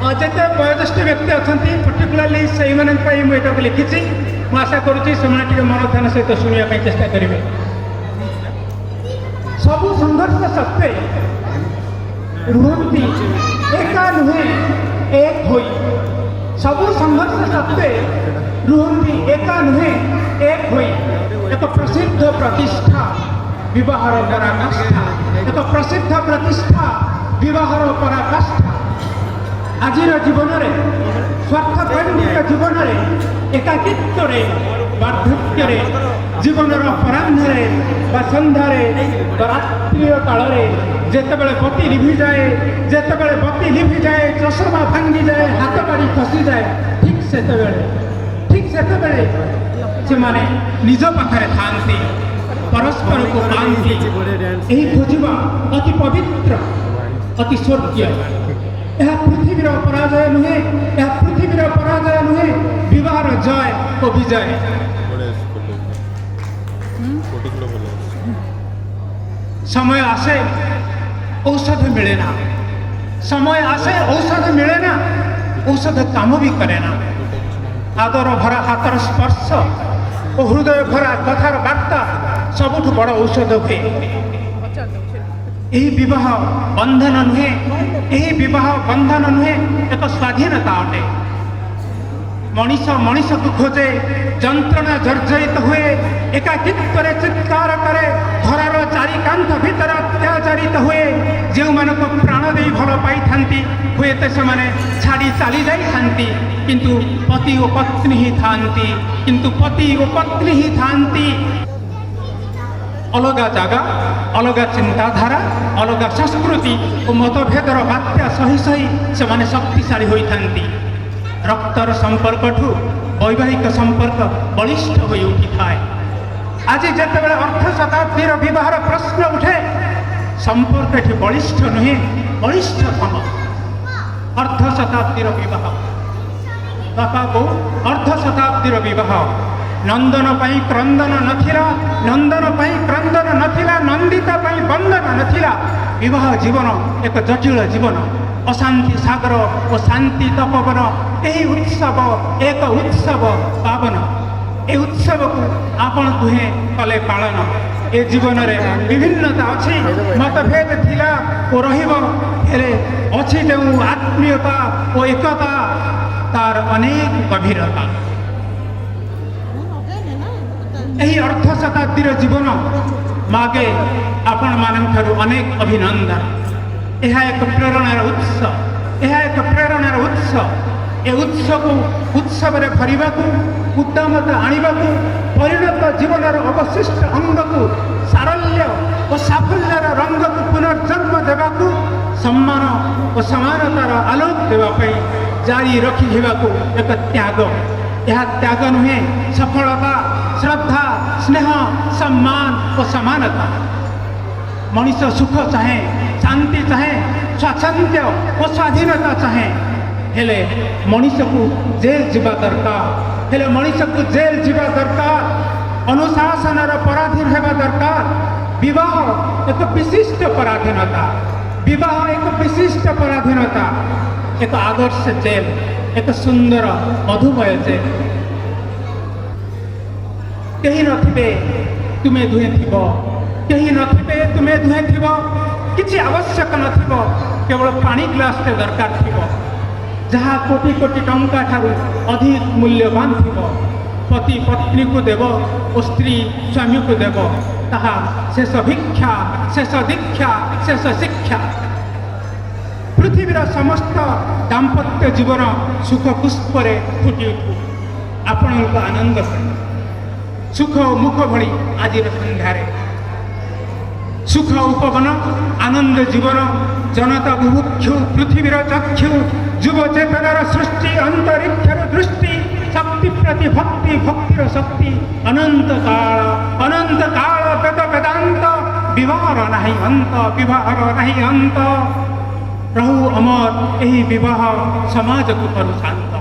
ଯେତେ ବୟୋଜ୍ୟେଷ୍ଠ ବ୍ୟକ୍ତି ଅଛନ୍ତି, ପର୍ଟିକୁଲାରଲି ସେଇମାନଙ୍କ ପାଇଁ ମୁଁ ଏଟାକୁ ଲେଖିଛି। ମୁଁ ଆଶା କରୁଛି ସେମାନେ ଟିକେ ମନ ଧ୍ୟାନ ସହିତ ଶୁଣିବା ପାଇଁ ଚେଷ୍ଟା କରିବେ। ସବୁ ସଂଘର୍ଷ ସତ୍ତ୍ୱେ ରୁହନ୍ତି ଏକା ନୁହେଁ, ଏକ ହୋଇ। ସବୁ ସଂଘର୍ଷ ସତ୍ତ୍ୱେ ରୁହନ୍ତି ଏକା ନୁହେଁ, ଏକ ହୋଇ। ଏକ ପ୍ରସିଦ୍ଧ ପ୍ରତିଷ୍ଠା ବିବାହର ପରାକାଷ୍ଠା। ଏକ ପ୍ରସିଦ୍ଧ ପ୍ରତିଷ୍ଠା ବିବାହର ପରାକାଷ୍ଠା। ଆଜିର ଜୀବନରେ, ସ୍ୱାର୍ଥକେନ୍ଦ୍ରିକ ଜୀବନରେ, ଏକାକିତ୍ୱରେ, ବାର୍ଦ୍ଧକ୍ୟରେ, ଜୀବନର ଅପରାହ୍ନରେ ବା ସନ୍ଧ୍ୟାରେ ବା ରାତ୍ରିର କାଳରେ, ଯେତେବେଳେ ବତି ଲିଭିଯାଏ, ଯେତେବେଳେ ବତି ଲିଭିଯାଏ, ଚଷମା ଭାଙ୍ଗିଯାଏ, ହାତ ବାଡ଼ି ଖସିଯାଏ, ଠିକ୍ ସେତେବେଳେ, ଠିକ୍ ସେତେବେଳେ ସେମାନେ ନିଜ ପାଖରେ ଥାଆନ୍ତି, ପରସ୍ପରକୁ ପାଆନ୍ତି। ଏହି ଖୋଜିବା ଅତି ପବିତ୍ର, ଅତି ସ୍ୱର୍ଗୀୟ। ଏହା ପୃଥିବୀର ପରାଜୟ ନୁହେଁ, ଏହା ପୃଥିବୀର ପରାଜୟ ନୁହେଁ, ବିବାହର ଜୟ ଓ ବିଜୟ। ବଢ଼ିଆ ଫଟୋ, ଫଟୋ ଗୁଡ଼ା ଭଲ ଆସୁଛି। ସମୟ ଆସେ, ଔଷଧ ମିଳେ ନା। ସମୟ ଆସେ, ଔଷଧ ମିଳେ ନା, ଔଷଧ କାମ ବି କରେ ନା। ଆଦର ଭରା ହାତର ସ୍ପର୍ଶ ଓ ହୃଦୟ ଭରା କଥାର ବାର୍ତ୍ତା ସବୁଠୁ ବଡ଼ ଔଷଧ ହୁଏ। ଏହି ବିବାହ ବନ୍ଧନ ନୁହେଁ, ଏହି ବିବାହ ବନ୍ଧନ ନୁହେଁ, ଏକ ସ୍ୱାଧୀନତା ଅଟେ। ମଣିଷ ମଣିଷକୁ ଖୋଜେ, ଯନ୍ତ୍ରଣା ଜର୍ଜରିତ ହୁଏ, ଏକାକିତ୍ୱରେ ଚିତ୍କାର କରେ, ଘରର ଚାରି କାନ୍ଥ ଭିତରେ ଅତ୍ୟାଚାରିତ ହୁଏ। ଯେଉଁମାନଙ୍କୁ ପ୍ରାଣ ଦେଇ ଭଲ ପାଇଥାନ୍ତି, ହୁଏତ ସେମାନେ ଛାଡ଼ି ଚାଲି ଯାଇଥାନ୍ତି, କିନ୍ତୁ ପତି ଓ ପତ୍ନୀ ହିଁ ଥାନ୍ତି, କିନ୍ତୁ ପତି ଓ ପତ୍ନୀ ହିଁ ଥାନ୍ତି। ଅଲଗା ଜାଗା, ଅଲଗା ଚିନ୍ତାଧାରା, ଅଲଗା ସଂସ୍କୃତି ଓ ମତଭେଦର ବାତ୍ୟା ସହି ସହି ସେମାନେ ଶକ୍ତିଶାଳୀ ହୋଇଥାନ୍ତି। ରକ୍ତର ସମ୍ପର୍କଠୁ ବୈବାହିକ ସମ୍ପର୍କ ବଳିଷ୍ଠ ହୋଇ ଉଠିଥାଏ। ଆଜି ଯେତେବେଳେ ଅର୍ଦ୍ଧ ଶତାବ୍ଦୀର ବିବାହର ପ୍ରଶ୍ନ ଉଠେ, ସମ୍ପର୍କ ଏଠି ବଳିଷ୍ଠ ନୁହେଁ, ବଳିଷ୍ଠତମ। ଅର୍ଦ୍ଧ ଶତାବ୍ଦୀର ବିବାହ, ବାପା ବୋଉ, ଅର୍ଦ୍ଧ ଶତାବ୍ଦୀର ବିବାହ। ନନ୍ଦନ ପାଇଁ କ୍ରନ୍ଦନ ନଥିଲା, ନନ୍ଦନ ପାଇଁ କ୍ରନ୍ଦନ ନଥିଲା, ନନ୍ଦିତା ପାଇଁ ବନ୍ଦନ ନଥିଲା। ବିବାହ ଜୀବନ ଏକ ଜଟିଳ ଜୀବନ, ଅଶାନ୍ତି ସାଗର ଓ ଶାନ୍ତି ତପବନ। ଏହି ଉତ୍ସବ ଏକ ଉତ୍ସବ ପାବନ। ଏ ଉତ୍ସବକୁ ଆପଣ ଦୁହେଁ କଲେ ପାଳନ। ଏ ଜୀବନରେ ବିଭିନ୍ନତା ଅଛି, ମତଭେଦ ଥିଲା ଓ ରହିବ, ହେଲେ ଅଛି ଯେଉଁ ଆତ୍ମୀୟତା ଓ ଏକତା, ତାର ଅନେକ ଗଭୀରତା। ଏହି ଅର୍ଦ୍ଧ ଶତାବ୍ଦୀର ଜୀବନ ମାଗେ ଆପଣମାନଙ୍କଠାରୁ ଅନେକ ଅଭିନନ୍ଦନ। ଏହା ଏକ ପ୍ରେରଣାର ଉତ୍ସ, ଏହା ଏକ ପ୍ରେରଣାର ଉତ୍ସ। ଏ ଉତ୍ସକୁ ଉତ୍ସବରେ ଭରିବାକୁ, ଉଦ୍ଦାମତା ଆଣିବାକୁ, ପରିଣତ ଜୀବନର ଅବଶିଷ୍ଟ ଅଙ୍ଗକୁ ସାରଲ୍ୟ ଓ ସାଫଲ୍ୟର ରଙ୍ଗକୁ ପୁନର୍ଜନ୍ମ ଦେବାକୁ, ସମ୍ମାନ ଓ ସମାନତାର ଆଲୋକ ଦେବା ପାଇଁ ଜାରି ରଖିଯିବାକୁ ଏକ ତ୍ୟାଗ। ଏହା ତ୍ୟାଗ ନୁହେଁ, ସଫଳତା, ଶ୍ରଦ୍ଧା, ସ୍ନେହ, ସମ୍ମାନ ଓ ସମାନତା। ମଣିଷ ସୁଖ ଚାହେଁ, ଶାନ୍ତି ଚାହେଁ, ସ୍ୱାଚ୍ଛନ୍ଦ୍ୟ ଓ ସ୍ୱାଧୀନତା ଚାହେଁ, ହେଲେ ମଣିଷକୁ ଜେଲ୍ ଯିବା ଦରକାର, ହେଲେ ମଣିଷକୁ ଜେଲ୍ ଯିବା ଦରକାର, ଅନୁଶାସନର ପରାଧୀନ ହେବା ଦରକାର। ବିବାହ ଏକ ବିଶିଷ୍ଟ ପରାଧୀନତା, ବିବାହ ଏକ ବିଶିଷ୍ଟ ପରାଧୀନତା, ଏକ ଆଦର୍ଶ ଜେଲ୍, ଏକ ସୁନ୍ଦର ମଧୁମୟ ଜେଲ୍। କେହି ନଥିବେ, ତୁମେ ଦୁହେଁ ଥିବ। କେହି ନଥିବେ, ତୁମେ ଦୁହେଁ ଥିବ। କିଛି ଆବଶ୍ୟକ ନଥିବ, କେବଳ ପାଣି ଗ୍ଲାସଟେ ଦରକାର ଥିବ, ଯାହା କୋଟି କୋଟି ଟଙ୍କା ଠାରୁ ଅଧିକ ମୂଲ୍ୟବାନ ଥିବ। ପତି ପତ୍ନୀକୁ ଦେବ ଓ ସ୍ତ୍ରୀ ସ୍ୱାମୀକୁ ଦେବ, ତାହା ଶେଷ ଭିକ୍ଷା, ଶେଷ ଦୀକ୍ଷା, ଶେଷ ଶିକ୍ଷା। ପୃଥିବୀର ସମସ୍ତ ଦାମ୍ପତ୍ୟ ଜୀବନ ସୁଖ ପୁଷ୍ପରେ ଫୁଟି ଉଠୁ ଆପଣଙ୍କ ଆନନ୍ଦ ପାଇଁ। ସୁଖ ଓ ମୁଖ ଭଳି ଆଜିର ସନ୍ଧ୍ୟାରେ ସୁଖ ଉପବନ, ଆନନ୍ଦ ଜୀବନ, ଜନତା ବୁଭୁକ୍ଷୁ, ପୃଥିବୀର ଚକ୍ଷୁ, ଯୁବ ଚେତନାର ସୃଷ୍ଟି, ଅନ୍ତରୀକ୍ଷର ଦୃଷ୍ଟି, ଶକ୍ତି ପ୍ରତି ଭକ୍ତି, ଭକ୍ତିର ଶକ୍ତି, ଅନନ୍ତ କାଳ, ଅନନ୍ତ କାଳ, ବେଦ ବେଦାନ୍ତ, ବିବାହର ନାହିଁ ଅନ୍ତ, ବିବାହର ନାହିଁ ଅନ୍ତ। ରହୁ ଅମର ଏହି ବିବାହ, ସମାଜକୁ କରୁ ଶାନ୍ତ।